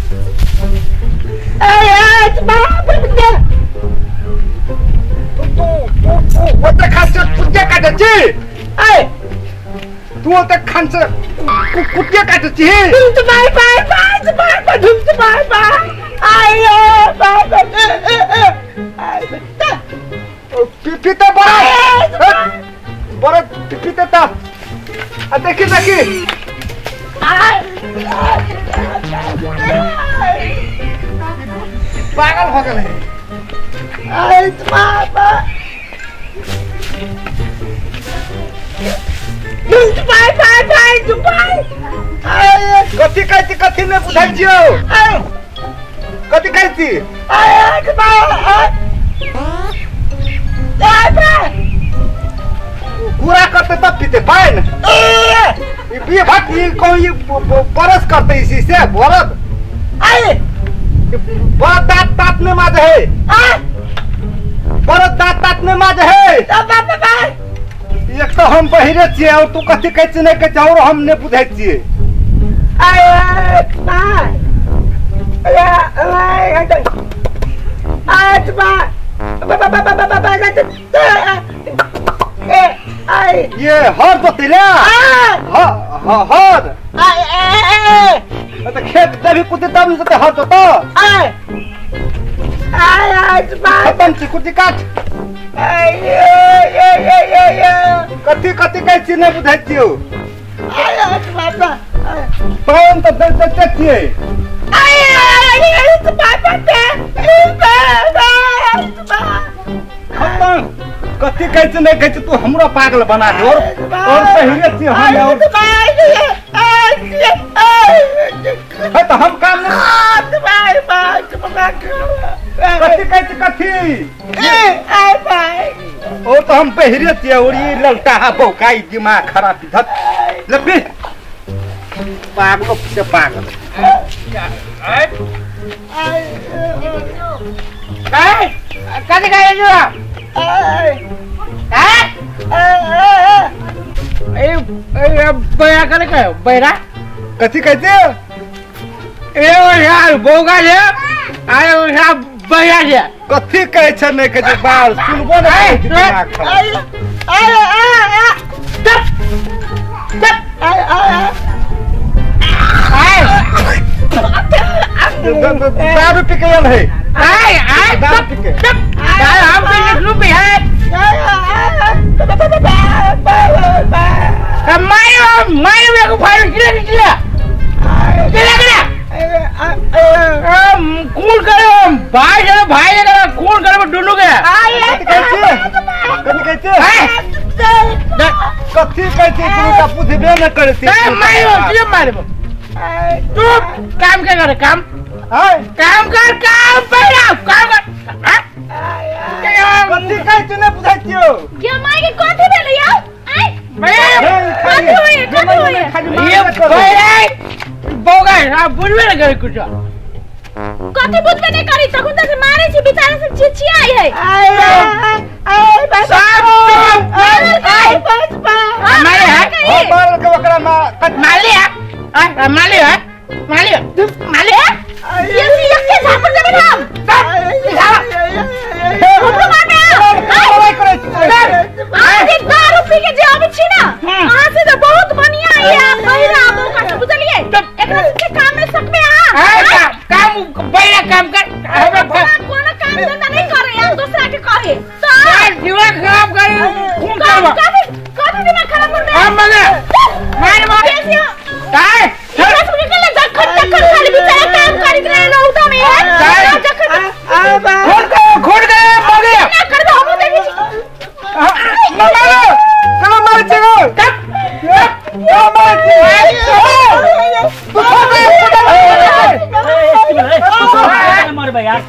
तू ओते खान कुत्ते काटे छी तू ओते खान से कुत्ते काटे छी bye bye bye bye bye bye आय बाय बाय पीते बड़ा बड़ा पीते ता आ देखी देखी पागल हो गेल है आय बाबा बाय बाय बाय बाय कथी कहै छी कथी नहि बुझै छियौ कथी कहै छी आय बाय बाय पूरा करते तब पीते पानि ई भात ई कोई बरस करते इसी से बरद आय बरद दांत दांत में माजे है बरद दांत दांत में माजे है एक तो हम बहिरे छियै और तू कथी कहै छी नहि कहै छी और हम नहि बुझै छियै आय बाय आय बाय ये हर जोतैले हर तो खेत देवी कुत्ती तब जोते हर जोतो खत्म छी कुत्ती काट कथी कथी कहै छी नहि बुझै छियौ पानि तऽ दैते छियै खत्म कथी कहै छी नहि कहै छी तू हमरो पागल बना दे और पहिरे छी हम और तो हम काम नहीं कथी कहै छी कथी और तो हम पहिरे छी और ये ललटा हा बौकाई दिमाग खराब धत लपी पागल से पागल कथी कहै छी बैरा करे कहो बैरा कथी कहै छी ए यार बौका छै आय बैरा छै कथी कहै छै नहि कहै छै बाल सुनबो नहि करै छै दिमाग खराब दारू पी के आयल है आय आय दारू पी के हम भी है मायो को फायर किला किला किला किला कौन करे भाई जरा भाई जरा कौन करे दोनों के कथी कहै छी कथी कहै छी तू त बुझबे न करै छी मायो के मारबो तू काम क्या करे काम काम कर काम पैरा काम कर कथी कहै छी नहि बुझै छियौ गे माय के कथी भेलै यौ आय कथी होय कथी होय ये बैरा बौका आ बुझबे न करे कुछ कथी बुझबे नै करी तखन तक मारै छी बेचारा सब चिचियाई है मारे है मारल के ओकरा माले है माले है माले माले ये ये झापड़ देबै हम हमरो मारबे लड़ाई करै छी अहाँ जे दारू पी के जे आबै छी ना अहाँ से तऽ बहुत बढ़िया है बहिरा बौका के बुझलियै एकरा से काम में सकबे अहाँ काम बैरा काम कर कोनो काम धंधा नहीं करे यार दूसरा के कहे तो दिमाग खराब करे खून करबा कथी कथी दिमाग खराब करबे हम मगे मार मार काय एकरा सब के ले जखन तखन खाली बेचारा काम करैत रहे रौदा में है जखन खोल दे मगे ना करबे हमहु देखै छी मारो चलो मारै छी चलो मारै छी तू छोड़ दे मारबे यार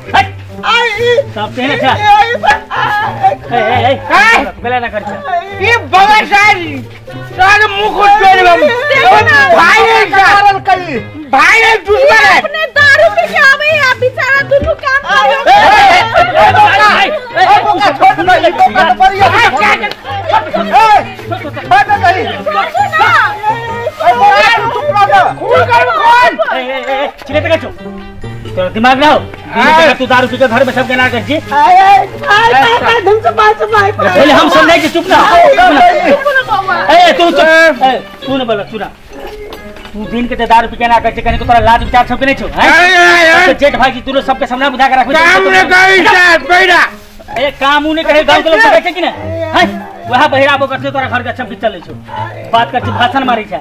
सब तेरे छ ए ए बेला ना कर छ ई बगर साल साल मुंह खोल दे भाई मारल कई भाई दुश्मन है अपने दारू पी के आवे है बेचारा दुनू काम करे ए बोका छोड़ दे ई बोका तो बढ़िया ए छोड़ दे कहीं ना ए बोका तू चुप रह जा खून कर खून ए ए ए चिल्लाते का छो छौ तोरा दिमाग ना हो तू दारू पी के घर में सब के ना कर छी पहले हम सब नहीं चुप ना ए तू चुप ए तू न बोल सुना तू दिन के दारू पी के ना कर छी कने तोरा लाज विचार सब के नहीं छौ हैं जेठ भाई जी तू सबके सामने बुझा के रखबे काम ने कही साहब बहिरा ए काम उ नहीं कहे गांव के लोग सब छै कि ना हैं वह बहिरा बो करछे तोरा घर के सब चलै छौ बात कर छी भाषण मारै छै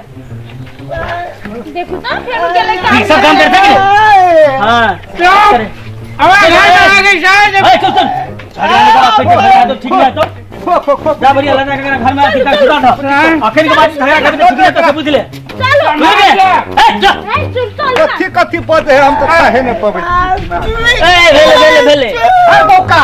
देखू त फेर गेलै काम सब काम करते कि हां चुप आवाज आ गई साहब ए चुप चुप झगड़ा नहीं करो झगड़ा तो ठीक है तो खो खो जा बढ़िया लगा के घर में सीधा सुधा अखन के बाद झगड़ा करबे ठीक है तो बुझ ले चलो ए चल ए चुप चल कथी कथी पद है हम तो काहे न पबै ए भेले भेले भेले ए बौका।